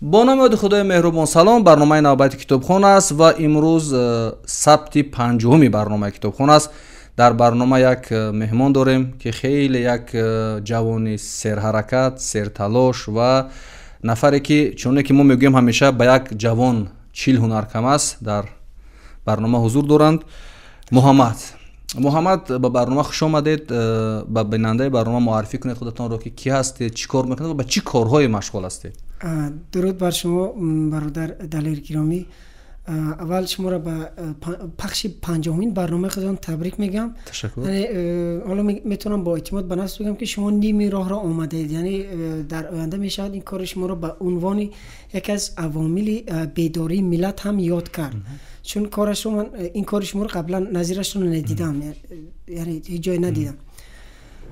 Бо номи ёди Худои меҳрубон, салом. Барномаи навбати Китобхон аст ва имрӯз сабти 50-уми барномаи Китобхон аст. Дар барнома як меҳмон дорем, ки хеле як ҷавони серҳаракат, серталош ва нафаре, ки чуноне ки мо мегӯем, ҳамеша ба як ҷавон 40 ҳунар кам аст, дар барнома ҳузур доранд. Муҳаммад, Муҳаммад, ба барнома хуш омадед. Ба бинандаи барнома муаррифӣ кунед худатонро, ки кӣ ҳастед, чӣ кор мекунед ва ба чӣ корҳое машғул ҳастед. Дуруд бар шумо, бародар Далер гиромӣ. Аввал шуморо ба пахши 50-умин барномаи худатон табрик мегӯям. Ташаккур. Ҳоло метавонам бо эътимод ба нафс бигӯям, ки шумо ними роҳро омадаед, яъне дар оянда мешавад ин кори шуморо ба унвони яке аз авомили бедории миллат ҳам ёд кард, чун корашро ман, ин кори шуморо қаблан назирашро надидам, яъне ҳеҷ ҷое надидам.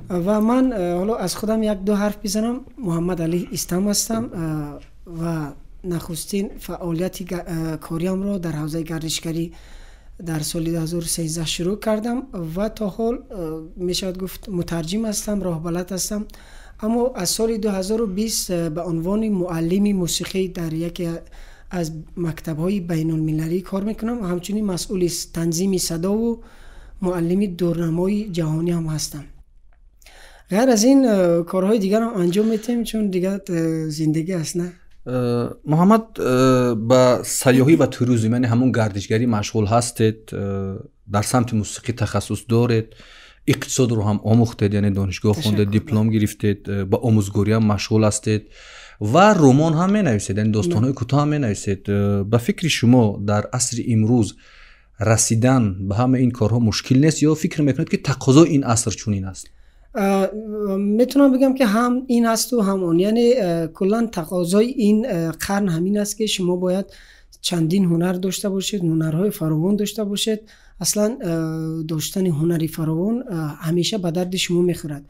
Ва ман ҳоло аз худам як ду ҳарф бизанам. Муҳаммад Алӣ Истам ҳастам ва нахустин фаъолияти кориамро дар ҳавзаи гардишгарӣ дар соли 2013 шурӯъ кардам ва то ҳол, мешавад гуфт, мутарҷим ҳастам, роҳбалад ҳастам. Аммо аз соли 2020 ба унвони муаллими мусиқӣ дар яке аз мактабҳои байнулмилалӣ кор мекунам. Ҳамчунин масъули танзими садову муаллими дурнамои ҷаҳонӣ ҳам ҳастам. Ғайр аз ин, корҳои дигарам анҷом медиҳем, чун дигар зиндагӣ аст, на? Муҳаммад, ба сайёҳӣ ва туризм, яъне ҳамон гардишгарӣ машғул ҳастед, дар самти мусиқӣ тахассус доред, иқтисодро ҳам омӯхтед, яъне донишгоҳ хондед, диплом гирифтед, ба омӯзгорӣ ҳам машғул ҳастед ва роман ҳам менависед, яъне достонҳои кӯтоҳ ҳам менависед. Ба фикри шумо, дар асри имрӯз расидан ба ҳама ин корҳо мушкил нест ё фикр мекунед, ки тақозои ин аср чунин аст? Метавонам бигӯям, ки ҳам ин ҳасту ҳам он. Яъне куллан тақозои ин қарн ҳамин аст, ки шумо бояд чандин ҳунар дошта бошед, ҳунарҳои фаровон дошта бошед. Аслан доштани ҳунари фаровон ҳамеша ба дарди шумо мехӯрад.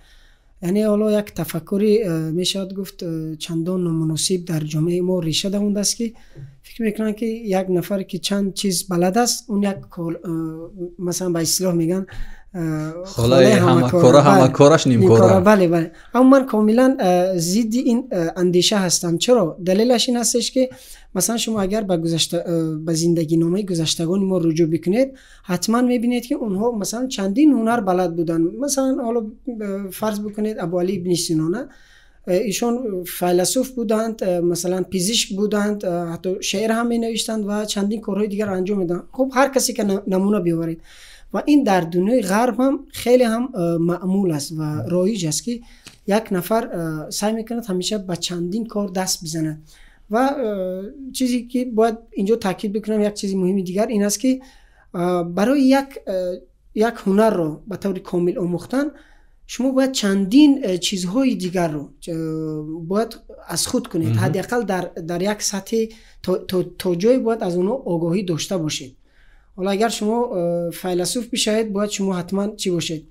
Яъне ҳоло як тафаккури, мешавад гуфт, чандон номуносиб дар ҷомеаи мо реша давондааст, ки фикр мекунанд, ки як нафаре, ки чанд чиз балад аст, он як, масалан, ба истилоҳ мегӯянд, холаи ҳамакораш нимкора. Бале, аммо ман комилан зидди ин андеша ҳастам. Чаро? Далелаш ин ҳастеш, ки масалан шумо агар ба гузашта, ба зиндагиномаи гузаштагони мо руҷӯъ бикунед, ҳатман мебинед, ки онҳо масалан чандин ҳунар балад буданд. Масалан, ҳоло фарз бикунед, Абуалӣ ибни Синона, ишон файласуф буданд, масалан, пизишк буданд, ҳатто шеър ҳам менавиштанд ва чандин корҳои дигар анҷом медоданд. Хуб, ҳар касе ки намуна биёваред. Ва ин дар дунёи ғарб ҳам хеле ҳам маъмул аст ва роиҷ аст, ки як нафар саъй мекунад ҳамеша ба чандин кор даст бизанад. Ва чизе ки бояд инҷо таъкид бикунам, як чизи муҳими дигар ин аст, ки барои як ҳунарро ба таври комил омӯхтан шумо бояд чандин чизҳои дигарро бояд аз худ кунед, ҳадди ақал дар як сатҳе, то ҷое бояд аз онҳо огоҳӣ дошта бошед. Ҳоло агар шумо файласуф бишавед, бояд шумо ҳатман чӣ бошед?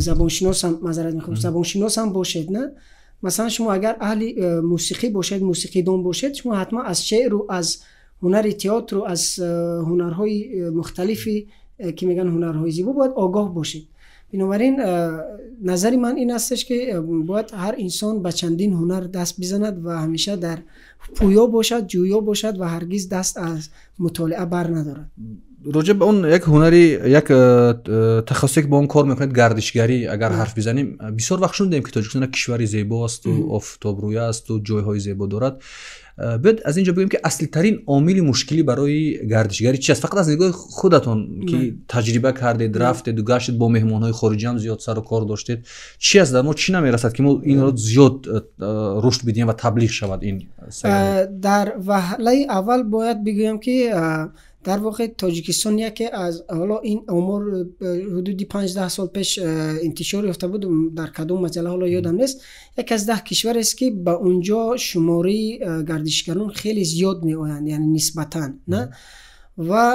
Забоншиносам, маъзарат мехоҳам, забоншиносам бошед, на? Масалан, шумо агар аҳли мусиқӣ бошед, мусиқидон бошед, шумо ҳатман аз шеъру аз ҳунари театру аз ҳунарҳои мухталифи, ки мегӯянд ҳунарҳои зебо, бояд огоҳ бошед. Бинобар ин, назари ман ин ҳастеш, ки бояд ҳар инсон ба чандин ҳунар даст бизанад ва ҳамеша дар пӯё бошад, ҷӯё бошад ва ҳаргиз даст аз мутолиа бар надорад. Роҷеъ ба он як ҳунари, як тахассусе, ки бо он кор мекунед, гардишгарӣ, агар ҳарф бизанем, бисёр вақт шунидем, ки Тоҷикистон як кишвари зебо асту офтобрӯя асту ҷойҳои зебо дорад. Биёед, аз ин ҷо бигӯем, ки аслитарин омили мушкилӣ барои гардишгарӣ чи аст, фақат аз нигоҳи худатон, ки таҷриба кардед, рафтеду гаштед, бо меҳмонҳои хориҷиам зиёд сару кор доштед. Чи аст, дар мо чӣ намерасад, ки мо инро зиёд рушд бидиҳем ва таблиғ шавад ин? Дар ваҳлаи аввал бояд бигӯям, ки дар воқеъ Тоҷикистон яке аз, ҳоло ин омор ҳудуди 5-10 сол пеш интишор ёфта буд, дар кадом маҷалла, ҳоло ёдам нест, яке аз 10 кишварест, ки ба унҷо шумораи гардишгарон хеле зиёд меоянд, яъне нисбатан, на? Ва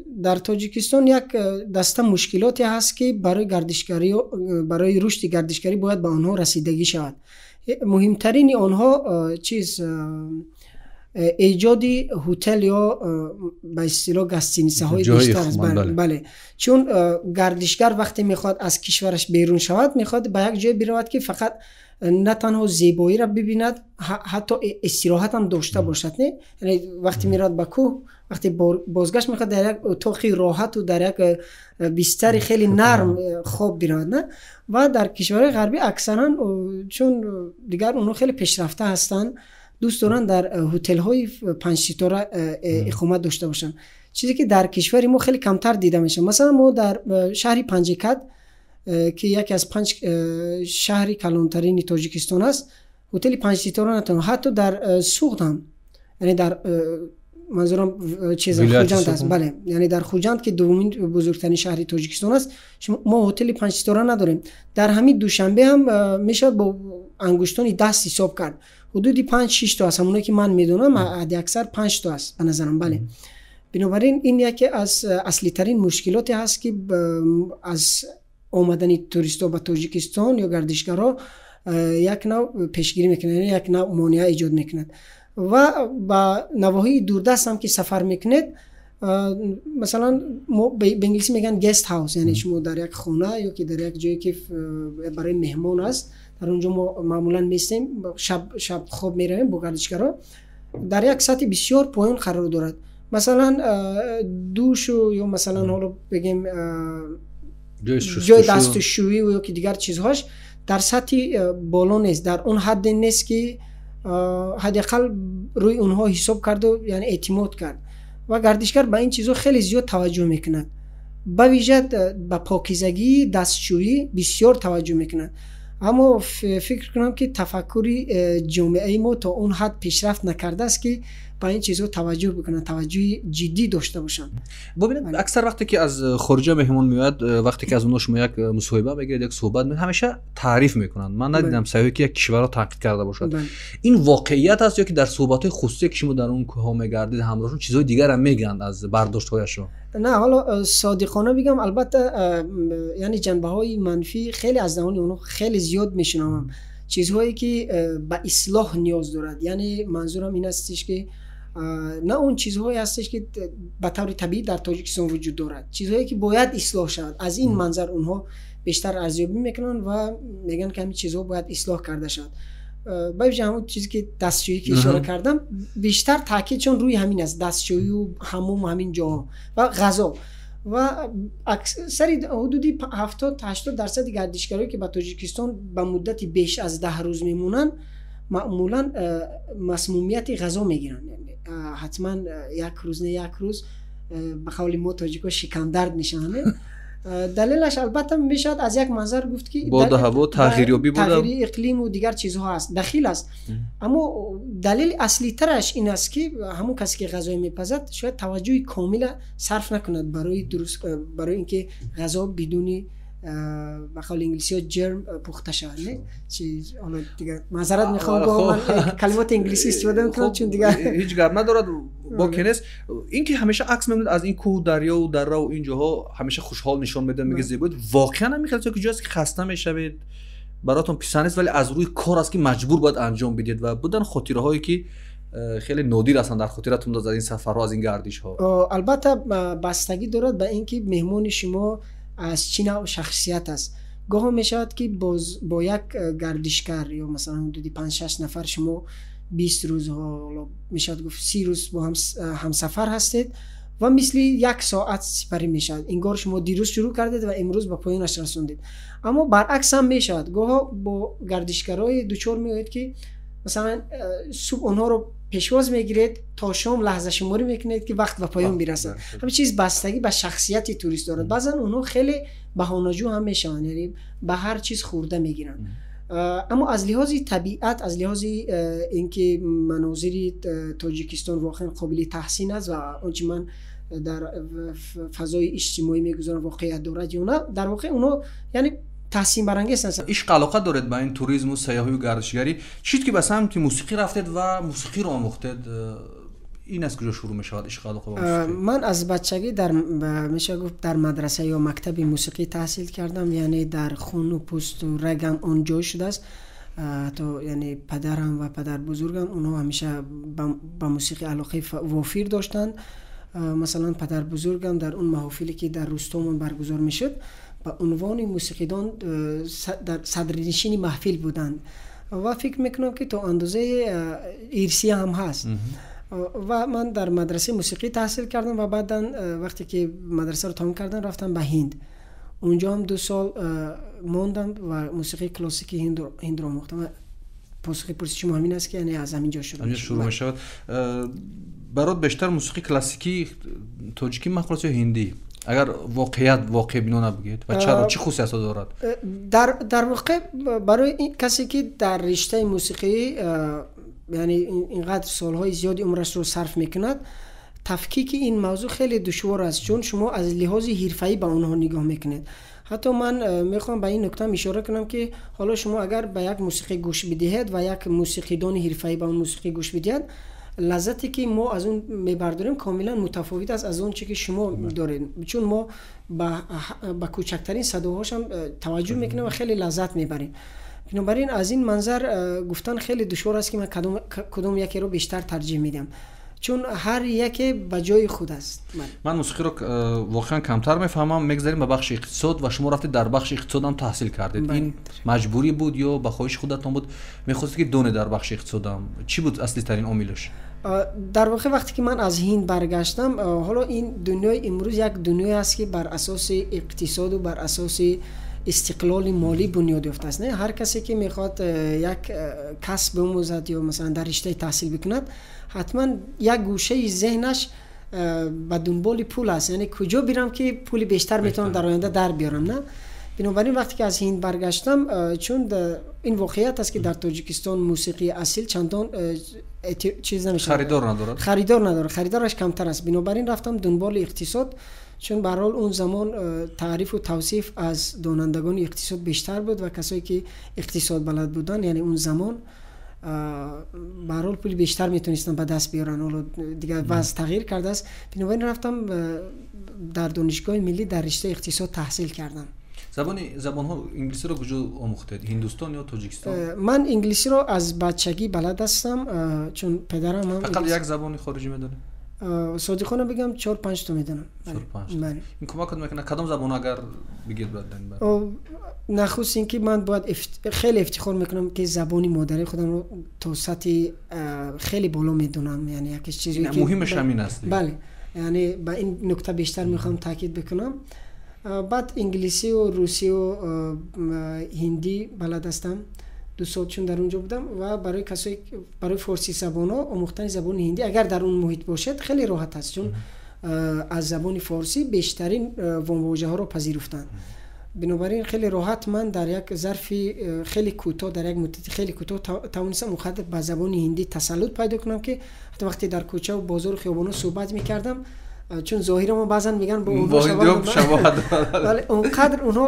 дар Тоҷикистон як даста мушкилоте ҳаст, ки барои гардишгарӣ, барои рушди гардишгарӣ бояд ба онҳо расидагӣ шавад. Муҳимтарини онҳо чиз Эҷоди ҳутел ё ба истилоҳ гостиницаҳои бештар аст. Бале, чун гардишгар вақте мехоҳад аз кишвараш берун шавад, мехоҳад ба як ҷое биравад, ки фақат на танҳо зебоиро бибинад, ҳатто истироҳат ҳам дошта бошад. Не, яъне вақте меравад ба кӯҳ, вақте бозгашт, мехоҳад дар як утоқи роҳату дар як бистари хеле нарм хоб биравад, на? Ва дар кишварҳои ғарбӣ аксаран, чун дигар онҳо хеле пешрафта ҳастанд, дӯст доранд дар ҳутелҳои панҷситора иқомат дошта бошанд, чизе ки дар кишвари мо хеле камтар дида мешавад. Масалан, мо дар шаҳри Панҷакент, ки яке аз панҷ шаҳри калонтарини Тоҷикистон аст, ҳутели панҷситора натавон, ҳатто дар Суғд ҳам, яъне дар манзурам чиз Хуҷанд аст, бале, яъне дар Хуҷанд, ки дуввумин бузургтарин шаҳри Тоҷикистон аст, мо ҳотели панҷситора надорем. Дар ҳамин Душанбе ҳам мешавад бо ангуштони даст ҳисоб кард, ҳудуди 5-6 то аст. Ҳамоне ки ман медонам, ҳадди аксар 5 то аст ба назарам, бале. Бинобар ин, ин яке аз аслитарин мушкилоте ҳаст, ки аз омадани туристҳо ба Тоҷикистон ё гардишгарҳо як нав пешгирӣ мекунад, яъне як нав монеа эҷод мекунад. Ва ба навоҳии дурдаст ҳам ки сафар мекунед, масалан, мо ба инглисӣ мегӯянд guest house, яъне шумо дар як хона ё ки дар як ҷое, ки барои меҳмон аст, дар он ҷо мо маъмулан местем, шаб хоб меравем бо гардишгарҳо, дар як сатҳи бисёр поён қарор дорад. Масалан, душу ё масалан, ҳоло бигем, ҷои дастушӯӣ ё ки дигар чизҳош дар сатҳи боло нест, дар он ҳадде нест, ки ҳадди ақал рӯи онҳо ҳисоб карду, яъне эътимод кард. Ва гардишгар ба ин чизҳо хеле зиёд таваҷҷӯҳ мекунад, ба вижа ба покизагии дастшӯӣ бисёр таваҷҷӯҳ мекунад. Аммо фикр кунам, ки тафаккури ҷомеаи мо то он ҳад пешрафт накардааст, ки ба ин чизҳо таваҷҷӯҳ бикунанд, таваҷҷӯҳи ҷиддӣ дошта бошанд. Бубинед, аксар вақте ки аз хориҷа меҳмон меояд, вақте ки аз онҳо шумо як мусоҳиба мегиред, як суҳбат, ҳамеша таъриф мекунанд. Ман надидам сайёҳе, ки як кишварро танқид карда бошад. Ин воқеият аст ё ки дар суҳбатҳои хусусие, ки шумо дар он кӯҳҳо мегардед, ҳамроҳшон чизҳои дигарам мегӯянд аз бардоштҳояшон? На, ҳоло содиқона бигам, албатта, яъне ҷанбаҳои манфӣ хеле аз даҳони онҳо хеле зиёд мешунавам, чизҳое ки ба ислоҳ ниёз дорад. Яъне манзурам ин астиш, ки на он чизҳое ҳастеш, ки ба таври табиӣ дар Тоҷикистон вуҷуд дорад, чизҳое ки бояд ислоҳ шавад. Аз ин манзар онҳо бештар арзёбӣ мекунанд ва мегӯянд, ки ҳамин чизҳо бояд ислоҳ карда шавад, ба вижа ҳамон чизе ки дастшӯӣ ки ишора кардам, бештар таъкидшон рӯи ҳамин аст: дастшӯию ҳаммому ҳамин ҷоҳо ва ғазо. Ва аксари ҳудуди 70-80 дарсади гардишгарое, ки ба Тоҷикистон ба муддати беш аз 10 рӯз мемонанд, маъмулан масмумияти ғазо мегиранд. Ҳатман як рӯз, не, як рӯз, ба қавли мо тоҷико, шикамдард мешаванд. Далелаш, албатта, мешавад аз як манзар гуфт, ки боду ҳаво тағйирёбӣ буда, тағйири иқлиму дигар чизҳо аст, дахил аст. Аммо далели аслитараш ин аст, ки ҳамон касе ки ғазое мепазад, шояд таваҷҷӯҳи комила сарф накунад барои дуруст, барои ин ки ғазо бидуни, ба қавли инглисиҳо, germ пухта шавад. Не, ҳоло дигар маъзарат мехоҳам, гоҳ ман калимоти инглисӣ истифода мекунам, чун дигар Ҳеҷ гап надорад, боке нест. Ин ки ҳамеша акс мебинед аз ин кӯҳу дарёву дарраву ин ҷоҳо, ҳамеша хушҳол нишон медиҳад, мега зебоед. Воқеан ҳамин хел ки ҷоест, ки хаста мешавед, баротон писанд нест, вале аз рӯи кор аст, ки маҷбур бояд анҷом бидиҳед? Ва будан хотираҳое, ки хеле нодир ҳастанд дар хотиратон аз ин сафарҳо, аз ин гардишҳо? Албатта, бастагӣ дорад ба ин ки меҳмони шумо аз чӣ навъ шахсият аст. Гоҳо мешавад, ки боз бо як гардишгар ё масалан ҳудуди 5-6 нафар шумо 20 рӯз, ҳоло мешавад гуфт 30 рӯз бо ҳам ҳамсафар ҳастед ва мисли як соат сипарӣ мешавад, ингор шумо дирӯз шурӯъ кардед ва имрӯз ба поёнаш расондед. Аммо баръакс ҳам мешавад, гоҳо бо гардишгарое дучор меоед, ки масалан субҳ онҳоро пешвоз мегиред, то шом лаҳзашуморӣ мекунед, ки вақт ба поён бирасад. Ҳамин чиз бастагӣ ба шахсияти турист дорад. Баъзан онҳо хеле баҳонаҷӯ ҳам мешаванд, яъне ба ҳар чиз хӯрда мегиранд. Аммо аз лиҳози табиат, аз лиҳози ин ки манозири Тоҷикистон воқеан қобили таҳсин аст ва он чи ман дар фазои иҷтимоӣ мегузорам, воқеият дорад ё на, дар воқеъ онҳо яъне таҳсинбарангез ҳастанд. Ишқ, алоқа доред ба ин туризму сайёҳию гардишгарӣ. Чист ки ба самти мусиқӣ рафтед ва мусиқиро омӯхтед? Ин аз куҷо шурӯъ мешавад, ишқ, алоқа ба мусиқӣ? Ман аз бачагӣ дар, мешавад гуфт, дар мадраса ё мактаби мусиқӣ таҳсил кардам, яъне дар хуну пӯсту рагам он ҷой шудааст. ҳатто яъне падарам ва падарбузургам, онҳо ҳамеша ба мусиқӣ алоқаи вофир доштанд. Масалан, падарбузургам дар он маҳофиле, ки дар рустомон баргузор мешуд, ба унвони мусиқидон дар садрнишини маҳфил буданд ва фикр мекунам, ки то андозаи ирсия ҳам ҳаст. Ва ман дар мадрасаи мусиқӣ таҳсил кардам ва баъдан, вақте ки мадрасаро тамом кардам, рафтам ба Ҳинд. Унҷо ҳам 2 сол мондам ва мусиқии классикии ҳиндро омӯхтам. Посухи пурсиши шумо ҳамин аст, ки яъне аз ҳамин ҷо шурӯъ. Шурӯъ мешавад. Барот бештар мусиқии классикии тоҷикӣ маъқул аст ё ҳиндӣ, агар воқеият, воқеъбинона бигӯед, ва чаро, чӣ хусусиятҳо дорад? Дар воқеъ, барои касе, ки дар риштаи мусиқӣ, яъне инқадр солҳои зиёди умрашро сарф мекунад, тафкики ин мавзӯъ хеле душвор аст, чун шумо аз лиҳози ҳирфаӣ ба онҳо нигоҳ мекунед. Ҳатто ман мехоҳам ба ин нуктаам ишора кунам, ки ҳоло шумо агар ба як мусиқӣ гӯш бидиҳед ва як мусиқидони ҳирфаӣ ба он мусиқӣ гӯш бидиҳад, лаззате, ки мо аз он мебардорем, комилан мутафовит аст аз он че, ки шумо доред, чун мо ба кӯчактарин садоҳошам таваҷҷӯҳ мекунем ва хеле лаззат мебарем. Бинобар ин, аз ин манзар гуфтан хеле душвор аст, ки ман кадом якеро бештар тарҷиҳ медиҳам, чун ҳар яке ба ҷои худ аст. Ман мусиқиро воқеан камтар мефаҳмам. Мегзарем ба бахши иқтисод ва шумо рафтед, дар бахши иқтисодам таҳсил кардед. Ин маҷбурӣ буд ё ба хоҳиши худатон буд, мехостед, ки донед дар бахши иқтисодам? Чӣ буд аслитарин омилаш? Дар воқеъ, вақте ки ман аз Ҳинд баргаштам, ҳоло ин дунёи имрӯз як дунёе аст, ки бар асоси иқтисоду бар асоси истиқлоли молӣ бунёд ёфтааст. Не, ҳар касе, ки мехоҳад як касб биомӯзад ё масалан дар риштаи таҳсил бикунад, ҳатман як гӯшаи зеҳнаш ба дунболи пул аст, яъне куҷо бирам, ки пули бештар метавонам дар оянда дар биёрам, на? Бинобар ин, вақте ки аз Ҳинд баргаштам, чун ин воқеият аст, ки дар Тоҷикистон мусиқии асил чандон чиз намешавад. Харидор надорад. Харидор надорад, харидораш камтар аст. Бинобар ин рафтам дунболи иқтисод, чун ба ҳар ҳол он замон таърифу тавсиф аз донандагони иқтисод бештар буд ва касое, ки иқтисод балад буданд, яъне он замон ба ҳар ҳол пули бештар метавонистанд ба даст биёранд. Ҳоло дигар вазъ тағйир кардааст. Бинобар ин рафтам, дар Донишгоҳи миллӣ дар риштаи иқтисод таҳсил кардам. Забони, забонҳо, инглисиро куҷо омӯхтед, Ҳиндустон ё Тоҷикистон? Ман инглисиро аз бачагӣ балад ҳастам, чун падарам ҳам Фақат як забони хориҷӣ медонед? Содиқона бигам, чор панҷто медонам. Ин кӯмакат мекунад? Кадом забон, агар бигед? Нахуст ин ки ман бояд хеле ифтихор мекунам, ки забони модарии худамро то сатҳи хеле боло медонам, яъне яке чизе Муҳимаш ҳамин аст. Бале, яъне ба ин нукта бештар мехоҳам таъкид бикунам. Баъд инглисию русию ҳиндӣ балад ҳастам, 2 сол чун дар он ҷо будам. Ва барои касое, барои форсизабонҳо омӯхтани забони ҳиндӣ, агар дар он муҳит бошед, хеле роҳат аст, чун аз забони форсӣ бештарин вонвожаҳоро пазируфтанд. Бинобар ин хеле роҳат ман дар як зарфи хеле кӯтоҳ, дар як муддати хеле кӯтоҳ тавонистам он қадр ба забони ҳиндӣ тасаллут пайдо кунам, ки ҳатто вақте дар кӯчаву бозору хиёбонҳо суҳбат мекардам, чун зоҳира мо баъзан мегӯянд бо вале он қадр онҳо,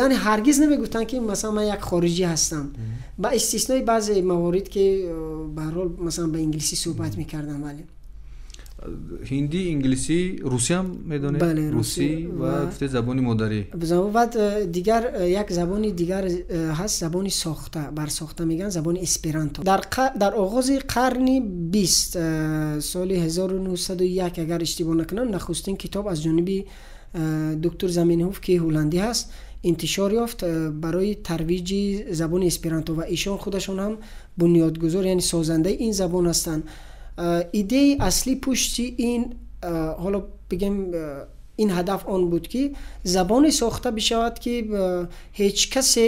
яъне ҳаргиз намегуфтанд, ки масалан ман як хориҷӣ ҳастам, ба истиснои баъзе маворид, ки ба ҳар ҳол масалан ба инглисӣ суҳбат мекардам, вале Ҳиндӣ, инглисӣ, русиам медонед? Бале. Русӣ ва гуфтед, забони модарӣ. Баъд дигар як забони дигар ҳаст, забони сохта, барсохта мегӯянд, забони эсперанто. Дар оғози қарни 20, соли 1901, агар иштибоҳ накунам, нахустин китоб аз ҷониби доктор Заменҳоф, ки ҳулландӣ ҳаст, интишор ёфт барои тарвиҷи забони эсперанто ва ишон худашон ҳам бунёдгузор, яъне созандаи ин забон ҳастанд. Идеяи аслӣ пушти ин, ҳоло бигем, ин ҳадаф он буд, ки забоне сохта бишавад, ки ҳеҷ касе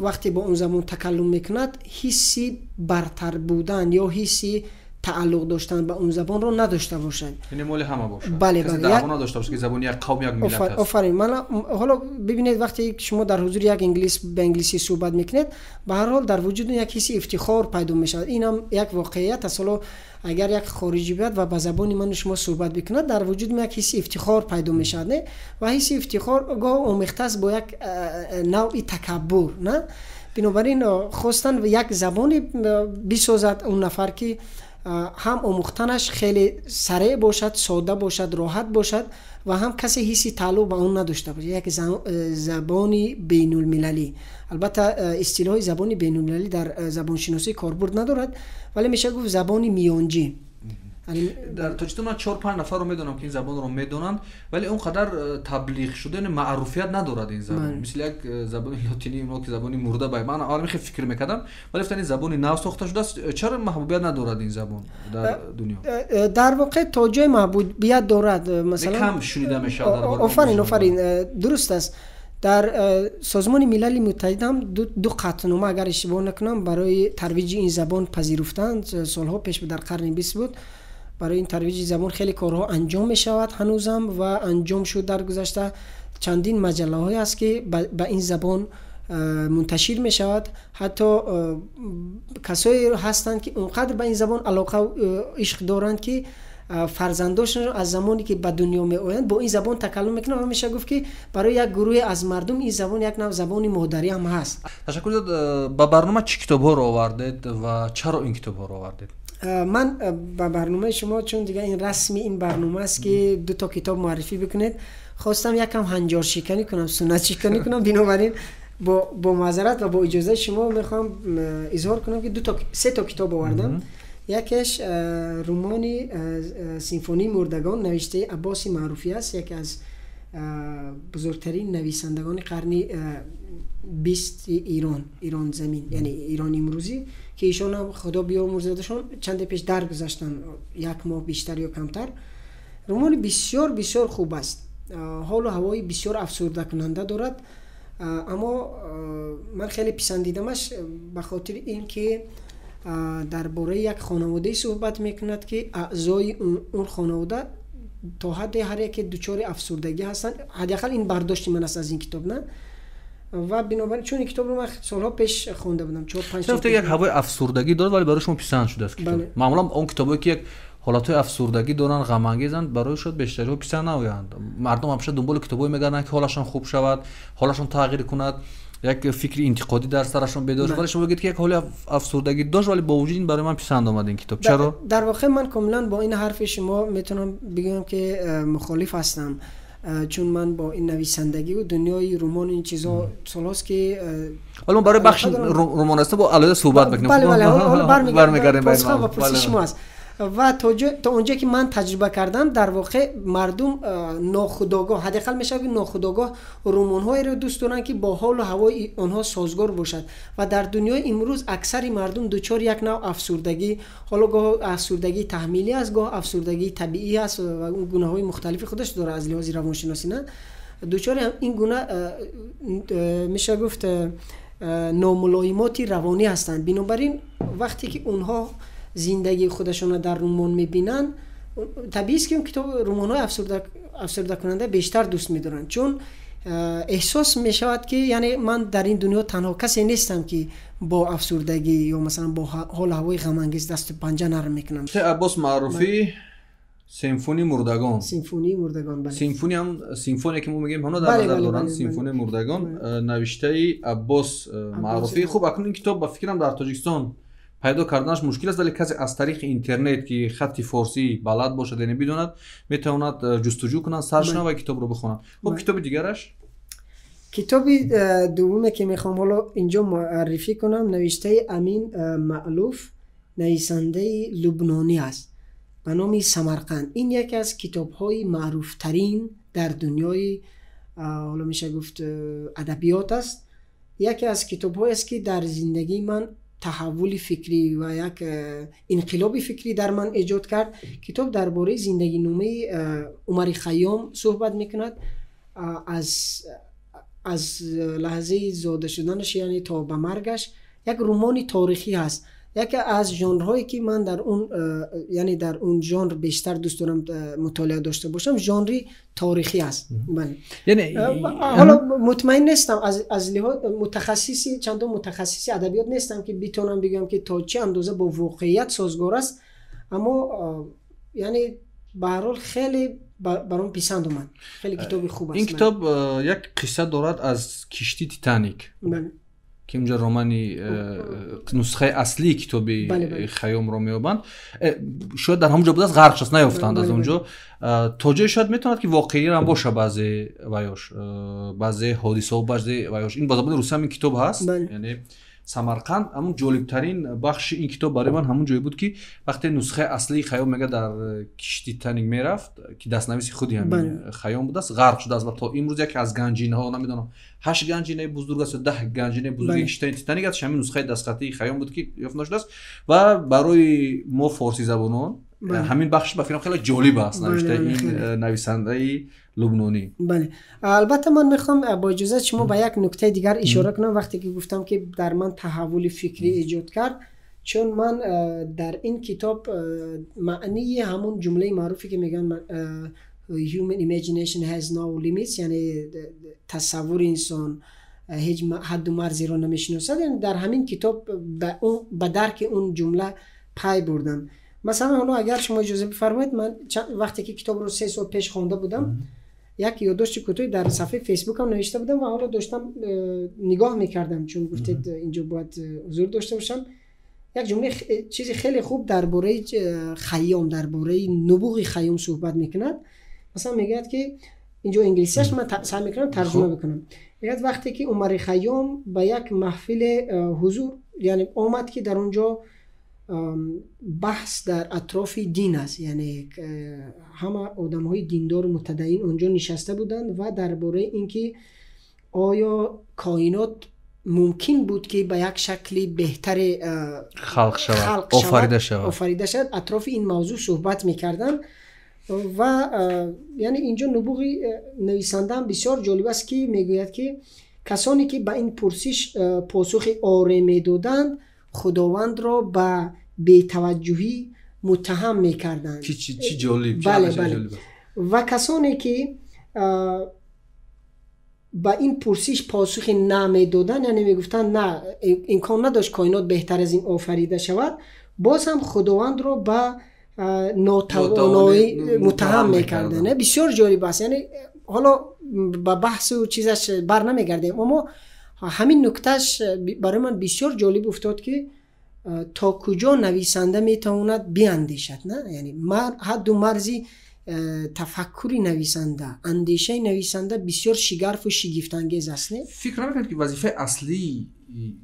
вақте бо он забон такаллум мекунад, ҳисси бартар будан ё ҳисси тааллуқ доштан ба он забонро надошта бошад. Яъне моли ҳама бошад. Бале. Касе даъво надошта бошад, ки забони як қавм, як миллат аст. Офарин. Ҳоло бибинед, вақте шумо дар ҳузури як инглис ба инглисӣ суҳбат мекунед, ба ҳар ҳол дар вуҷуди як ҳисси ифтихор пайдо мешавад. Инам як воқеият аст. Ҳоло агар як хориҷӣ биёяд ва ба забони ману шумо суҳбат бикунад, дар вуҷуди як ҳисси ифтихор пайдо мешавад, не? Ва ҳисси ифтихор гоҳ омехта аст бо як навъи такаббур, на? Бинобар ин хостанд як забоне бисозад он нафар, ки ҳам омӯхтанаш хеле сареъ бошад, сода бошад, роҳат бошад ва ҳам касе ҳисси тааллуқ ба он надошта бошад. Як забони бейнулмилалӣ. Албатта, истилоҳи забони бейнулмилалӣ дар забоншиносӣ корбурд надорад, вале мешавад гуфт забони миёнҷӣ. Дар Тоҷикистон ман 4-5 нафарро медонам, ки ин забонро медонанд, вале он қадар таблиғ шуда, яъне маъруфият надорад ин забон. Мисли як забони лотинӣ, мо ки забони мурда ба ман аввал мехе фикр мекардам, вале гуфтан ин забони нав сохта шудааст. Чаро маҳбубият надорад ин забон дар дунё? Дар воқеъ то ҷои маҳбубият дорад, масалан кам шунида мешавад дар бораи. Офарин, офарин, дуруст аст. Дар Созмони Милали Муттаҳид ҳам ду қатънома, агар иштибоҳ накунам, барои тарвиҷи ин забон пазируфтанд. Солҳо пеш, дар қарни 20 буд. Барои ин тарвиҷи забон хеле корҳо анҷом мешавад ҳанӯзам ва анҷом шуд дар гузашта. Чандин маҷаллаҳое аст, ки ба ин забон мунташир мешавад. Ҳатто касое ҳастанд, ки он қадр ба ин забон алоқа, ишқ доранд, ки фарзандошонро аз замоне ки ба дунё меоянд, бо ин забон такаллум мекунанд ва мешавад гуфт, ки барои як гурӯҳе аз мардум ин забон як нав забони модарӣ ҳам ҳаст. Ташаккур зиёд. Ба барнома чӣ китобҳоро овардед ва чаро ин китобҳоро овардед? Ман ба барномаи шумо, чун дигар ин расми ин барнома аст, ки ду то китоб муаррифӣ бикунед, хостам якам ҳанҷоршиканӣ кунам, суннатшиканӣ кунам. Бинобар ин бо маъзарат ва бо иҷозаи шумо мехоҳам изҳор кунам, ки се то китоб овардам. Якеш романи «Симфонии мурдагон» навиштаи Аббоси Маъруфӣ аст, яке аз бузургтарин нависандагони қарни 20-и Ирон, Ирон замин, яъне Ирони имрӯзӣ, ки ишонам, Худо биёмурзадашон, чанде пеш даргузаштанд, як моҳ бештар ё камтар. Романи бисёр бисёр хуб аст, ҳолу ҳавои бисёр афсурдакунанда дорад, аммо ман хеле писандидамаш ба хотири ин ки дар бораи як хонаводае суҳбат мекунад, ки аъзои он хонавода то ҳадде ҳар яке дучори афсурдагӣ ҳастанд. Ҳадди ақал ин бардошти ман аст аз ин китоб, на? Ва бинобар чун ин китобро ман солҳо пеш хонда будам, 4-5 сол. Як ҳавои афсурдагӣ дорад, вале барои шумо писанд шудааст китоб. Маъмулан он китобое ки як ҳолатҳои афсурдагӣ доранд, ғамангезанд, барои шояд бештариҳо писанд наоянд. Мардум ҳамеша дунболи китобое мегарданд, ки ҳолашон хуб шавад, ҳолашон тағйир кунад, як фикри интиқодӣ дар сарашон бедор шавад. Вале шумо мегӯед, ки як ҳоли афсурдагӣ дошт, вале бо вуҷуди ин барои ман писанд омад ин китоб. Чаро? Дар воқеъ ман комилан бо ин ҳарфи шумо метавонам бигӯям, ки мухолиф ҳастам, чун ман бо ин нависандагиву дунёи роман, ин чизо солҳост, ки ҳоло мо барои бахши роман аст, бо алоҳида суҳбат мекунем. Бале, ҳоло бармегардем ба пурсиши шумо аст. Ва то онҷое ки ман таҷриба кардам, дар воқеъ мардум нохудогоҳ, ҳадди ақал мешавад ки нохудогоҳ, романҳоеро дӯст доранд, ки бо ҳолу ҳавои онҳо созгор бошад. Ва дар дунёи имрӯз аксари мардум дучори як нав афсурдагӣ, ҳоло гоҳ афсурдагии таҳмилӣ аст, гоҳ афсурдагии табиӣ аст ва гунаҳои мухталифи худаш дорад аз лиҳози равоншиносӣ, на, дучори ин гуна, мешавад гуфт, номулоимоти равонӣ ҳастанд. Бинобар ин вақте ки онҳо зиндагии худашонро дар роман мебинанд, табиист, ки он китоб, романҳои афсурдакунанда бештар дӯст медоранд, чун эҳсос мешавад, ки яъне ман дар ин дунё танҳо касе нестам, ки бо афсурдагӣ ё масалан бо ҳолу ҳавои ғамангез дасту панҷа нарм мекунам. Аббос Маъруфӣ, «Симфонии мурдагон». «Симфонии мурдагон», бале. Симфони ҳам, симфония ки мо мегӯем, ҳамно дар назар доранд. «Симфонии мурдагон» навиштаи Аббос Маъруфӣ. Хуб, акнун ин китоб, ба фикрам, дар Тоҷикистон пайдо карданаш мушкил аст, вале касе аз тариқи интернет, ки хатти форсӣ балад бошад, яъне бидонад, метавонад ҷустуҷӯ кунад, сарч кунад ва китобро бихонад. Хуб, китоби дигараш? Китоби дуввуме, ки мехоҳам ҳоло инҷо муаррифӣ кунам, навиштаи Амин Маълуф, нависандаи лубнонӣ аст, ба номи «Самарқанд». Ин яке аз китобҳои маъруфтарин дар дунёи, ҳоло мешавад гуфт, адабиёт аст. Яке аз китобҳоест, ки дар зиндагии ман таҳаввули фикрӣ ва як инқилоби фикрӣ дар ман эҷод кард. Китоб дар бораи зиндагиномаи Умари Хайём суҳбат мекунад, аз лаҳзаи зода шуданаш, яъне то ба маргаш. Як романи торихӣ ҳаст, яке аз жанрҳое, ки ман дар он, яъне дар он жанр бештар дӯст дорам мутолиа дошта бошам, жанри торихӣ аст. Бале, ҳоло мутмаин нестам, аз лиҳоз мутахассиси, чандон мутахассиси адабиёт нестам, ки битонам бигӯям, ки то чӣ андоза бо воқеият созгор аст, аммо яъне ба ҳар ҳол хеле баром писанд омад, хеле китоби хуб аст. Ин китоб як қисса дорад аз киштии «Титаник», Ки унҷо романи нусхаи аслии китоби Хайёмро меёбанд, шояд дар ҳамон ҷо будааст, ғарқ шудааст, наёфтанд аз он ҷо. То ҷое шояд метавонад, ки воқеиам боша баъзе ваёш, баъзе ҳодисао, баъзе ваёш. Ин ба забони русӣ ҳам ин китоб ҳаст. Яъне Самарқанд, ҳамун ҷолибтарин бахши ин китоб барои ман ҳамун ҷое буд, ки вақте нусхаи аслии Хайём, мега, дар кишти Титаник мерафт, ки дастнависи худи ҳамин Хайём будааст, ғарқ шудааст ва то имрӯз яке аз ганҷинаҳо, намедонам, ҳашт ганҷинаи бузург аст ё 10 ганҷинаи бузурги киштаи Титаник аст, ҳамин нусхаи дастхатии Хайём буд, ки ёфт нашудааст. Ва барои мо, форсизабонон, ҳамин бахш ба фикрам хеле ҷолиб аст, навиштаи ин нависандаи лубнонӣ. Бале, албатта, ман мехоҳам бо иҷозат шумо ба як нуктаи дигар ишора кунам. Вақте ки гуфтам, ки дар ман таҳаввули фикрӣ эҷод кард, чун ман дар ин китоб маънии ҳамун ҷумлаи маъруфе, ки мегӯянд "Human imagination has no limits", яъне тасаввури инсон ҳеҷ ҳадду марзеро намешиносад, яъне дар ҳамин китоб ба дарки он ҷумла пай бурдам. Масалан, ҳоло агар шумо иҷоза бифармоед, ман вақте ки китобро 3 сол пеш хонда будам, як ёддошти кӯтоҳи дар сафҳаи Фейсбукам навишта будам ва ҳоло доштам нигоҳ мекардам, чун гуфтед, инҷо бояд ҳузур дошта бошам. Як ҷумлаи чизи хеле хуб дар бораи Хайём, дар бораи нубуғи Хайём суҳбат мекунад. Масалан, мегӯяд, ки инҷо инглисияш, ман саъй мекунам тарҷума бикунам, мегӯяд, вақте ки Умари Хайём ба як маҳфиле ҳузур, яъне омад, ки дар он ҷо баҳс дар атрофи дин аст, яъне ҳама одамҳои диндору мутадайин онҷо нишаста буданд ва дар бораи ин ки оё коинот мумкин буд, ки ба як шакли беҳтаре халқ шавад, офарида шавад, офарида шавад, атрофи ин мавзӯъ суҳбат мекарданд. Ва яъне инҷо нубуғи нависандаам бисёр ҷолиб аст, ки мегӯяд, ки касоне ки ба ин пурсиш посухи оре медоданд, Худовандро ба бетаваҷҷӯҳӣ муттаҳам мекарданд. Чӣ ҷолиб! Бале, ва касоне ки ба ин пурсиш посухи на медоданд, яъне мегуфтанд, на, имкон надошт коинот беҳтар аз ин офарида шавад, боз ҳам Худовандро ба нотавоноӣ муттаҳам мекарданд. Бисёр ҷолиб аст. Яъне ҳоло ба баҳсу чизаш бар намегардем, аммо ҳамин нуктааш барои ман бисёр ҷолиб уфтод, ки то куҷо нависанда метавонад биандешад, на, яъне ҳадду марзи тафаккури нависанда, андешаи нависанда бисёр шигарфу шигифтангез аст, не? Фикр намекунед, ки вазифаи аслии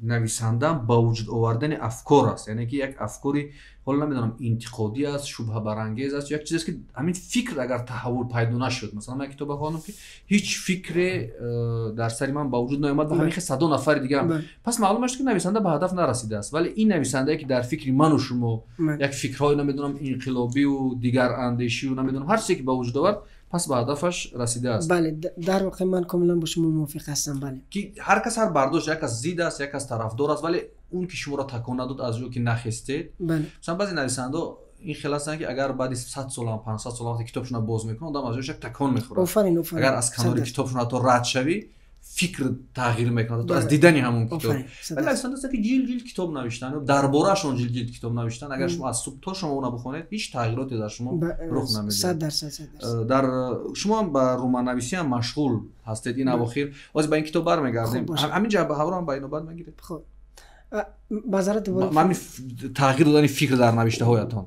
нависанда ба вуҷуд овардани афкор аст? Яъне ки як афкори, ҳоло намедонам, интиқодӣ аст, шубҳабарангез аст, як чиз аст, ки ҳамин фикр агар таҳаввул пайдо нашуд. Масалан, ман китоба хондам, ки ҳеҷ фикре дар сари ман ба вуҷуд наомад ва ҳамин хел садо нафари дигарам. Пас маълум аст, ки нависанда ба ҳадаф нарасидааст. Вале ин нависандае, ки дар фикри ману шумо як фикрҳои, намедонам, инқилобиву дигарандешию, намедонам, ҳар чизе ки ба вуҷуд овард, пас ба ҳадафаш расидааст. Бале, дар воқеъ ман комилан бо шумо мувофиқ ҳастам, бале. Ки ҳар кас ҳар бардошт, як кас зид аст, як кас тарафдор аст, вале он ки шуморо такон надод, аз ҷо ки нахестед. Масалан, баъзе нависандао ин хел ҳастанд, ки агар баъди 100 солам, 500 сол вақте китобшона боз мекунад, одам аз ҷош як такон мехӯрад. Офарин, офарин. Агар аз канори китобшон ҳатто рад шавӣ, фикр тағйир мекунад аз дидани ҳамон китоб. Вале нависанда ҳастанд, ки ҷилд ҷилд китоб навиштанд, дар бораашон ҷилд ҷилд китоб навиштанд, агар шумо аз субҳ то шумо она бихонед, ҳеҷ тағйироте дар шумо рух намедиҳад. 100%, 100%. Дар шумо ҳам ба романнависӣ ҳам машғул ҳастед ин авохир. Боз ба ин китоб бармегардем. Ҳамин ҷанбаҳаро ҳам ба инобат мегиред? Хуб, маъзарат, дубора? Тағйир додани фикр дар навиштаҳоятон,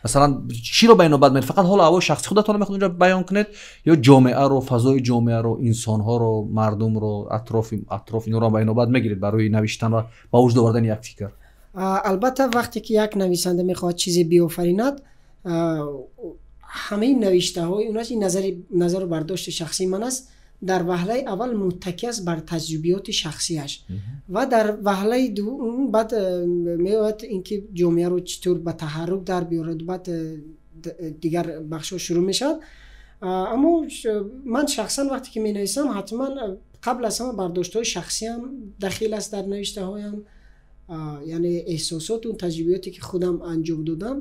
масалан, чиро ба инобат мегиред? Фақат ҳолу ҳавои шахси худатонро мехоҳед онҷо баён кунед ё ҷомеаро, фазои ҷомеаро, инсонҳоро, мардумро, атроф, инҳоро ба инобат мегиред барои навиштан ва ба вуҷуд овардани як фикр? Албатта, вақте ки як нависанда мехоҳад чизе биофаринад, ҳамаи навиштаҳои он аст, ин назару бардошти шахсии ман аст, дар ваҳлаи аввал муттакӣ аст бар таҷрибиёти шахсиаш ва дар ваҳлаи дуввум баъд меояд ин ки ҷомеаро чӣ тур ба таҳаррук дар биёрад, баъд дигар бахшҳо шурӯъ мешавад. Аммо ман шахсан вақте ки менависам, ҳатман қабл аз ҳама бардоштҳои шахсиам дахил аст дар навиштаҳоям, яъне эҳсосоту таҷрибиёте, ки худам анҷом додам,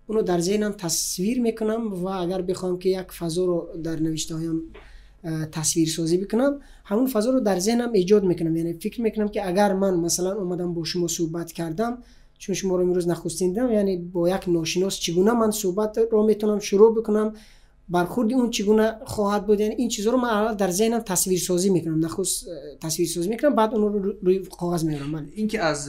онро дар зеҳнам тасвир мекунам. Ва агар бихоҳам, ки як фазоро дар навиштаҳоям тасвирсозӣ бикунам, ҳамон фазоро дар зеҳнам эҷод мекунам. Яъне фикр мекунам, ки агар ман, масалан, омадам, бо шумо суҳбат кардам, чун шуморо имрӯз нахустин дидам, яъне бо як ношинос чӣ гуна ман суҳбатро метавонам шурӯъ бикунам. Бархӯрди он чӣ гуна хоҳад буд? Яъне ин чизҳоро ман аввал дар зеҳнам тасвирсозӣ мекунам, нахуст тасвирсозӣ мекунам, баъд онро рӯи коғаз меорам. Бале. Ин ки аз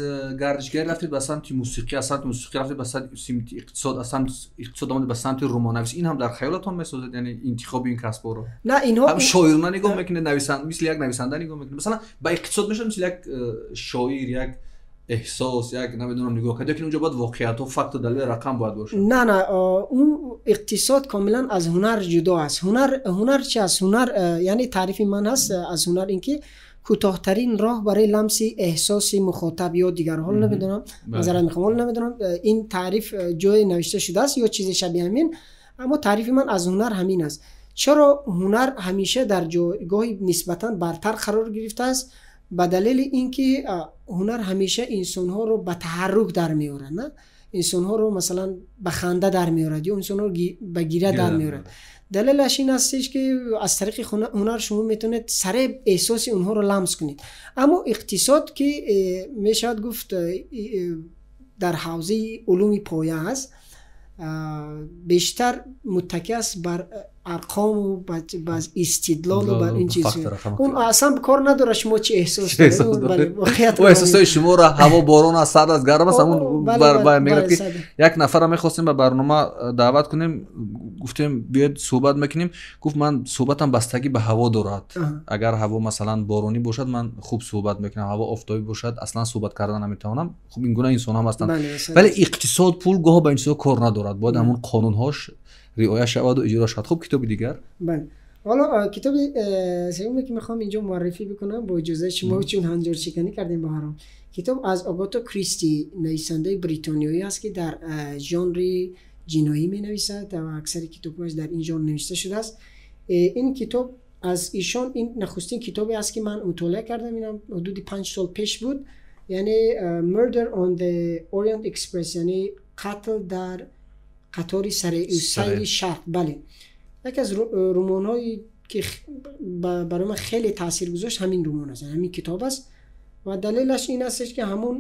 гардишгарӣ рафтед ба самти мусиқӣ, аз самти мусиқӣ рафтед ба самти иқтисод, аз самти иқтисод омадед ба самти романнависӣ, ин ҳам дар хаёлатон месозед, яъне интихоби ин касбҳоро? На, инҳо ҳам шоирона нигоҳ мекунед, мисли як нависанда нигоҳ мекунед, масалан ба иқтисод мешавад мисли як шоир, як эҳсос, як намедонам нигоҳ кард, ё ки онҷо бояд воқеиятҳо, факту далел, рақам бояд бошад? На, он иқтисод комилан аз ҳунар ҷудо аст. Ҳунар чи аст? Ҳунар, яъне таърифи ман ҳаст аз ҳунар ин ки кӯтоҳтарин роҳ барои ламси эҳсоси мухотаб ё дигарон. Ҳоло намедонам, назарат мехоҳам, ҳоло намедонам ин таъриф ҷое навишта шудааст ё чизе шабеҳи ҳамин, аммо таърифи ман аз ҳунар ҳамин аст. Чаро ҳунар ҳамеша дар ҷойгоҳи нисбатан бартар қарор гирифтааст? Ба далели ин ки ҳунар ҳамеша инсонҳоро ба таҳаррук дар меорад, на? Инсонҳоро масалан ба ханда дар меорад ё инсонҳоро ба гиря дар меорад. Далелаш ин ҳастеш ки аз тариқи ҳунар шумо метавонед сареъ эҳсоси онҳоро ламс кунед. Аммо иқтисод ки мешавад гуфт дар ҳавзаи улуми поя аст, бештар муттакӣ аст бар арқому бар истидлолу бар ин чиз. Он аслан кор надорад шумо чӣ эҳсос доред. О эҳсосҳои шуморо ҳаво борон аст, сард аст, гарм аст, ҳамун мегӯяд ки як нафарро мехостем ба барнома даъват кунем, гуфтем биёед суҳбат мекунем, гуфт ман суҳбатам бастагӣ ба ҳаво дорад. Агар ҳаво масалан боронӣ бошад, ман хуб суҳбат мекунам, ҳаво офтобӣ бошад, аслан суҳбат кардан наметавонам. Хуб, ин гуна инсон ҳам ҳастанд. Вале иқтисод, пул гоҳо ба ин чизҳо кор надорад, бояд ҳамун қонунҳош риоя шаваду иҷро шавад. Хуб, китоби дигар? Бале, ҳоло китоби сеюме ки мехоҳам инҷо муаррифӣ бикунам бо иҷозаи шумо, чун ҳанҷоршиканӣ кардем ба ҳаром, китоб аз Агата Кристи, нависандаи бритониёӣ аст ки дар жанри ҷиноӣ менависад ва аксари китобҳояш дар ин жанр навишта шудааст. Ин китоб аз ишон ин нахустин китобе аст ки ман мутолиа кардам, инам ҳудуди 5 сол пеш буд, яъне Murder on the Orient Express, яъне қатл дар қатори сайри шарқ. Бале, яке аз романҳое ки барои ман хеле таъсир гузошт ҳамин роман аст, ҳамин китоб аст ва далелаш ин астш ки ҳамон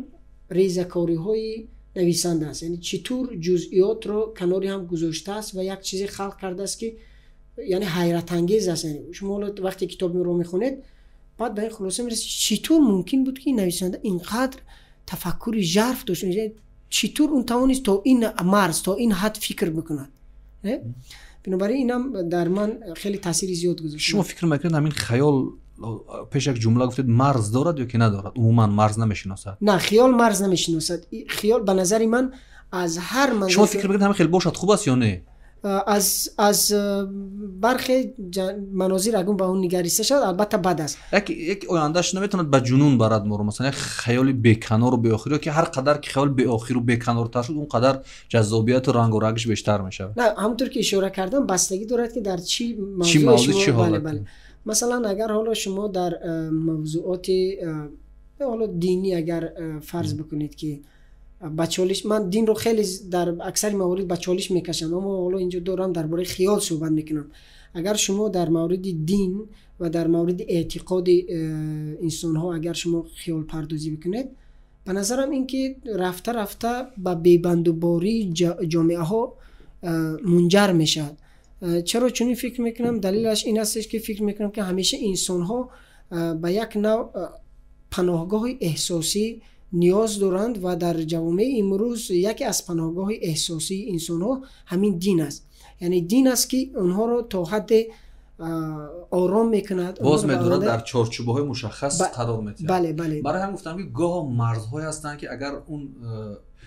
резакориҳои нависанда аст, яъне чӣ тур ҷузъиётро канори ҳам гузоштааст ва як чизе халқ кардааст ки яъне ҳайратангез аст. Яъне шумо ҳоло вақте китобро мехонед, баъд ба ин хулоса мерасед чӣ тур мумкин буд ки ин нависанда инқадр тафаккури жарф дошт, чӣ тур он тавонист то ин марз, то ин ҳад фикр бикунад. Бинобар ин инам дар ман хеле таъсири зиёд гузошт. Шумо фикр мекунед ҳамин хаёл, пеш як ҷумла гуфтед, марз дорад ё ки надорад? Умуман марз намешиносад? На, хиёл марз намешиносад. Хиёл ба назари ман аз ҳар манзар. Шумо фикр мекунед ҳамин хел бошад хуб аст ё не? Аз бархе манозир агун ба он нигариста шавад, албатта бад аст. Як ояндааш наметавонад ба ҷунун барад моро, масалан як хаёли беканору беохир, ё ки ҳар қадар ки хаёл беохиру беканортар шуд, он қадар ҷаззобияту рангу рангиш бештар мешавад. На, ҳамонтур ки ишора кардам, бастагӣ дорад ки дар чӣ мавзӯъ, чӣ ҳолат. Бале, масалан агар ҳоло шумо дар мавзӯоти ҳоло динӣ агар фарз бикунед ки ба чолиш, ман динро хеле дар аксари маворид ба чолиш мекашам, аммо ҳоло инҷо дорам дар бораи хиёл суҳбат мекунам. Агар шумо дар мавриди дин ва дар мавриди эътиқоди инсонҳо агар шумо хиёлпардозӣ бикунед, ба назарам ин ки рафта рафта ба бебандубории ҷомеаҳо мунҷар мешавад. Чаро чунин фикр мекунам? Далелаш ин астш ки фикр мекунам ки ҳамеша инсонҳо ба як нав паноҳгоҳи эҳсосӣ ниёз доранд ва дар ҷавомеи имрӯз яке аз паноҳгоҳи эҳсосии инсонҳо ҳамин дин аст. Яъне дин аст ки онҳоро то ҳадде ором мекунад, боз медорад, дар чорчӯбаҳои мушаххас қарор медиҳад. Бале, бале. Барои ҳам гуфтам ки гоҳо марзҳое ҳастанд ки агар он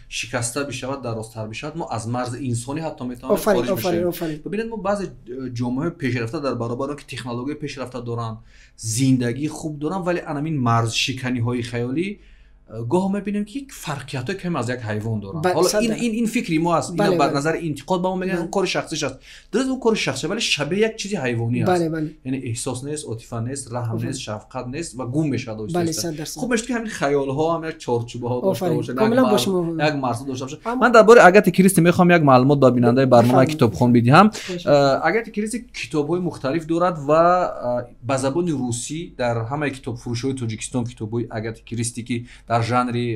шикаста бишавад, дарозтар бишавад, мо аз марзи инсонӣ ҳатто метавонем хориҷ бишавем. Бибинед, мо баъзе ҷомеаҳои пешрафта дар баробари он ки технологияи пешрафта доранд, зиндагии хуб доранд, вале анамин марзшиканиҳои хаёлӣ гоҳо мебинем ки фарқиятҳои каме аз як ҳайвон доранд. Ҳоло ин фикри мо аст, ин бар назари интиқод ба мо мегӯянд он кори шахсиш аст. Дуруст, он кори шахсӣ, вале шабеҳи як чизи ҳайвонӣ аст. Яъне эҳсос нест, отифа нест, раҳм нест, шафқат нест ва гум мешавад оҳиста. Хуб мешавад ки ҳамин хаёлҳо ҳам як чорчӯбаҳо дошта бошад, як марз дошта бошад. Ман дар бораи Агата Кристи мехоҳам як маълумот ба бинандаи барномаи китобхон бидиҳам. Агата Кристи китобҳои мухталиф дорад ва ба забони русӣ дар ҳамаи китобфурӯшиҳои Тоҷикистон китобҳои Агата Кристи ки дар жанри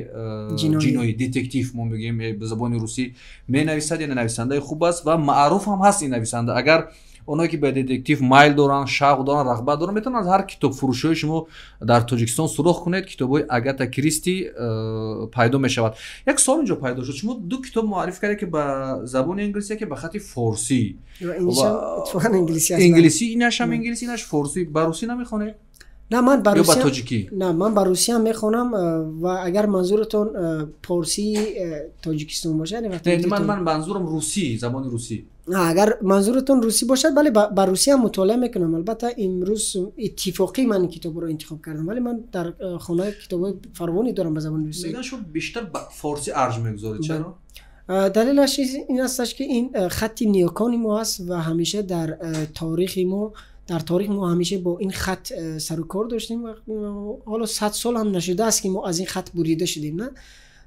ҷиноӣ детектив мо мегӯем ба забони русӣ менависад, яъне нависандаи хуб аст ва маъруф ҳам ҳаст ин нависанда. Агар Онҳое ки ба детектив майл доранд, шавқ доранд, рағбат доранд, метавонанд аз ҳар китобфурӯшиҳои шумо дар Тоҷикистон суроғ кунед, китобҳои Агата Кристи пайдо мешавад. Як суол инҷо пайдо шуд. Шумо ду китоб муаррифӣ кардед, ки ба забони англисӣ, яке ба хати форсӣ. Инглисӣ, инашам инглисӣ, инаш форсӣ. Ба русӣ намехонед? На, ман ба ё ба тоҷикӣ? На, ман ба русӣ ҳам мехонам, ва агар манзуратон порсии Тоҷикистон бошад, ман манзурам русӣ, забони русӣ. Агар манзуратон русӣ бошад, бале, ба русӣ ҳам мутолиа мекунам. Албатта, имрӯз иттифоқӣ ман ин китобро интихоб кардам, вале ман дар хона китобҳои фаровоне дорам ба забони русӣ. Мегӯянд, шумо бештар ба форсӣ арҷ мегузоред, чаро? Далелаш ин асташ, ки ин хатти ниёкони мо аст ва ҳамеша дар таърихи мо, дар таърих мо ҳамеша бо ин хат сару кор доштем. Ҳоло 100 сол ҳам нашудааст, ки мо аз ин хат бурида шудем, на?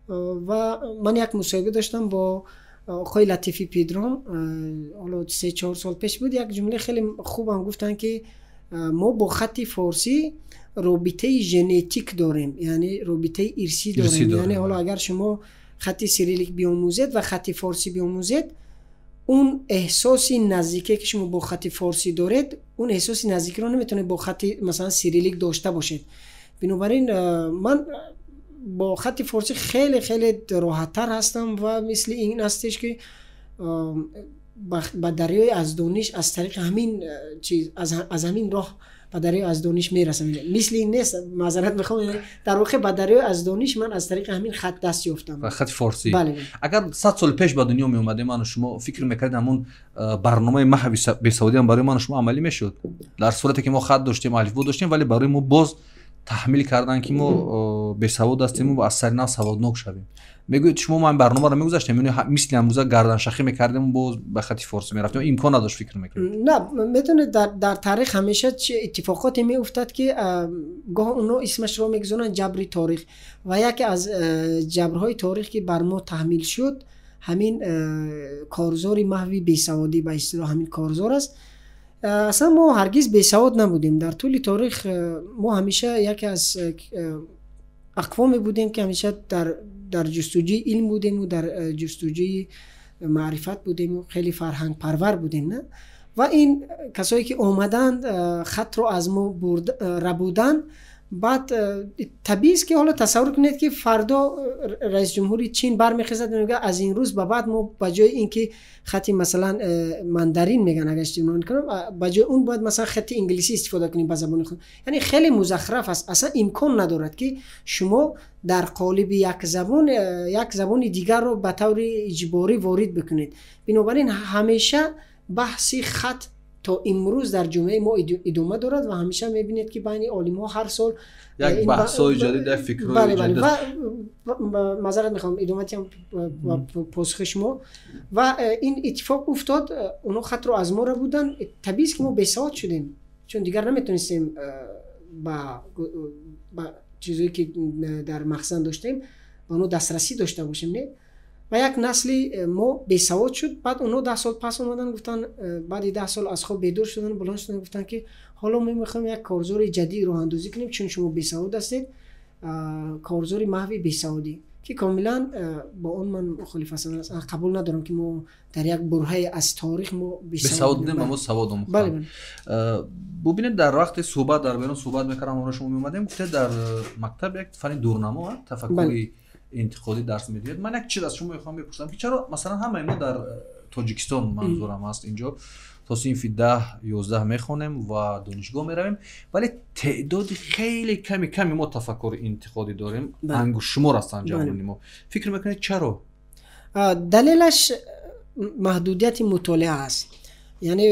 Ва ман як мусоҳиба доштам бо оқои Латифи Педрон, ҳоло 3-4 сол пеш буд. Як ҷумлаи хеле хубам гуфтанд, ки мо бо хатти форсӣ робитаи генетик дорем, яъне робитаи ирсӣ дорем. Яъне ҳоло агар шумо хатти сирилик биомӯзед ва хатти форсӣ биомӯзед, он эҳсоси наздике, ки шумо бо хатти форсӣ доред, он эҳсоси наздикиро наметавонед бо хатти, масалан, сирилик дошта бошед. Бинобар ин ман бо хатти форсӣ хеле хеле роҳаттар ҳастам ва мисли ин ҳастеш, ки ба дарёи аз дониш аз тариқи ҳамин чиз, аз ҳамин роҳ ба дарёи аз дониш мерасам. Мисли ин нест, маъзарат мехоҳам, дар воқеъ ба дарёи аз дониш ман аз тариқи ҳамин хат даст ёфтам. Ба хати форсӣ. Агар 100 сол пеш ба дунё меомадем ману шумо, фикр мекардед, ҳамон барномаи маҳви бесаводиам барои ману шумо амалӣ мешуд? Дар сурате ки мо хат доштем, алифбо доштем, вале барои мо боз таҳмил карданд, ки мо бесавод ҳастем ва аз сари нав саводнок шавем. Мегӯед, шумо мо ин барномаро мегузаштем, мисли ҳамрӯза гарданшахӣ мекардем, боз ба хати форсӣ мерафтем? Имкон надошт, фикр мекардем? На, медонед, дар таърих ҳамеша иттифоқоте меуфтад, ки гоҳ онҳо исмашро мегузоранд ҷабри таърих, ва яке аз ҷабрҳои таърих, ки бар мо таҳмил шуд, ҳамин корзори маҳви бесаводӣ, ба истилоҳ ҳамин корзор аст. Аслан мо ҳаргиз бесавод набудем. Дар тӯли таърих мо ҳамеша яке аз ақвоме будем, ки ҳамеша дар ҷустуҷӯи илм будему дар ҷустуҷӯи маърифат будему хеле фарҳангпарвар будем, на? Ва ин касое ки омаданд, хатро аз мо рабуданд. Баъд табиист, ки ҳоло тасаввур кунед, ки фардо раисҷумҳури Чин бармехезад, мегӯяд, аз ин рӯз ба баъд мо ба ҷои ин ки хати, масалан, мандарин мегӯянд, агар иштибоҳ накунам, ба ҷои он бояд, масалан, хати инглисӣ истифода кунем ба забони худ. Яъне хеле музахраф аст. Аслан имкон надорад, ки шумо дар қолиби як забон як забони дигарро ба таври иҷборӣ ворид бикунед. Бинобар ин ҳамеша баҳси хат то имрӯз дар ҷомеаи мо идома дорад ва ҳамеша мебинед, ки байни олимҳо ҳар сол як баҳсҳои ҷадид, як фикрҳои ҷадид. Маъзарат мехоҳам, идоматиам посухи шумо. Ва ин иттифоқ уфтод, онҳо хатро аз мо рабуданд. Табиист, ки мо бесавод шудем, чун дигар наметонистем ба чизое, ки дар махзан доштем, ба онҳо дастрасӣ дошта бошем, не? Ва як насли мо бесавод шуд. Баъд онҳо 10 сол пас омаданд, гуфтанд, баъди 10 сол аз хоб бедор шуданд, баланд шуданд, гуфтанд, ки ҳоло мо мехоҳем як корзори ҷадид роҳандозӣ кунем, чун шумо бесавод ҳастед, корзори маҳви бесаводӣ, ки комилан бо он ман мухолиф ҳастам, қабул надорам, ки мо дар як бурҳае аз таърих мо бесавод будем ва мо савод омӯхтем. Бубинед, дар вақти суҳбат дар берун суҳбат мекардам, ҳамроҳ шумо меомадем, гуфтед, дар мактаб як фанни дурнамо, тафаккури интиқодӣ дарс медиҳед. Ман як чиз аз шумо мехоҳам бипурсам, ки чаро, масалан, ҳамаи мо дар Тоҷикистон, манзурам аст инҷо, то синфи 10-11 мехонем ва донишгоҳ меравем, вале теъдоди хеле ками ками мо тафаккури интиқодӣ дорем, ангуштшумор ҳастанд ҷавонони мо. Фикр мекунед, чаро? Далелаш маҳдудияти мутолиа аст, яъне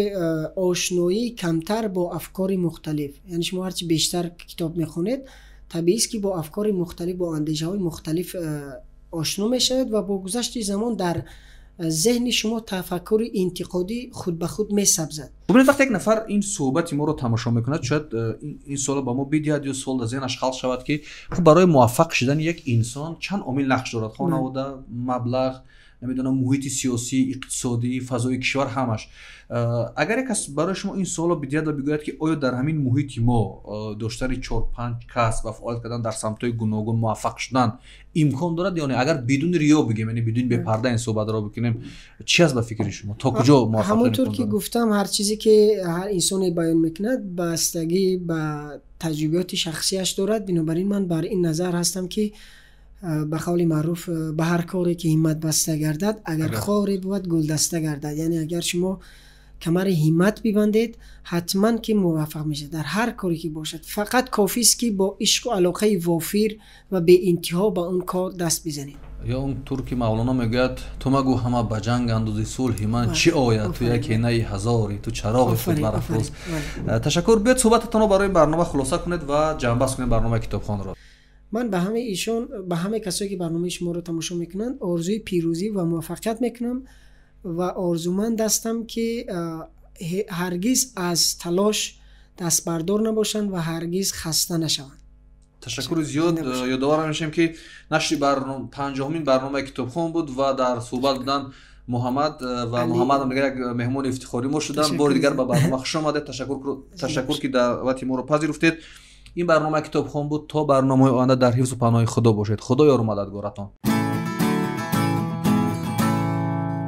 ошноии камтар бо афкори мухталиф. Яъне шумо ҳарчи бештар китоб мехонед, табиист, ки бо афкори мухталиф, бо андешаҳои мухталиф ошно мешавед ва бо гузашти замон дар зеҳни шумо тафаккури интиқодӣ худ ба худ месабзад. Бубинед, вақте як нафар ин суҳбати моро тамошо мекунад, шояд ин суолро ба мо бидиҳад ё суол дар зеҳнаш халқ шавад, ки хуб, барои муваффақ шудани як инсон чанд омил нақш дорад: хонавода, маблағ, намедонам, муҳити сиёсӣ, иқтисодӣ, фазои кишвар, ҳамаш. Агар як кас барои шумо ин суолро бидиҳад ва бигӯяд, ки оё дар ҳамин муҳити мо доштани 4-5 кас ва фаъолият кардан дар самтҳои гуногун муваффақ шудан имкон дорад ё не, агар бидуни риё бигем, яъне бидуни бепарда ин суҳбатро бикунем, чи аст ба фикри шумо, то куҷо муваффақ? Ҳамонтур ки гуфтам, ҳар чизе ки ҳар инсоне баён мекунад, бастагӣ ба таҷрибиёти шахсияш дорад. Бинобар ин ман бар ин назар ҳастам, ки ба қавли маъруф, ба ҳар коре ки ҳиммат баста гардад, агар хоре бувад, гулдаста гардад. Яъне агар шумо камари ҳиммат бибандед, ҳатман ки муваффақ мешавед дар ҳар коре ки бошад. Фақат кофист, ки бо ишқу алоқаи вофир ва беинтиҳо ба он кор даст бизанед. Ё он тур ки Мавлоно мегӯяд: «Ту магӯ ҳама ба ҷанг андози, сулҳи ман чӣ ояд? Ту яке наи ҳазори, ту чароғи худ барафрӯз». Ташаккур. Биёд, суҳбататонро барои барнома хулоса кунед ва ҷамъбаст кунед барномаи китобхонро. Ман ба ҳамаи ишон, ба ҳамаи касое ки барномаи шуморо тамошо мекунанд, орзуи пирӯзӣ ва муваффақият мекунам ва орзуманд ҳастам, ки ҳаргиз аз талош дастбардор набошанд ва ҳаргиз хаста нашаванд. Ташаккури зиёд. Ёдовар мешавем, ки нашри 50-умин барномаи китобхон буд ва дар суҳбат буданд Муҳаммад ва Муҳаммад дигар як меҳмони ифтихорӣ мо шуданд. Бори дигар ба барнома хуш омадед. Ташаккур, ки даъвати моро пазируфтед. Ин барномаи китобхон буд. То барномаҳои оянда дар ҳифзу паноҳи Худо бошед. Худо ёру мададгоратон.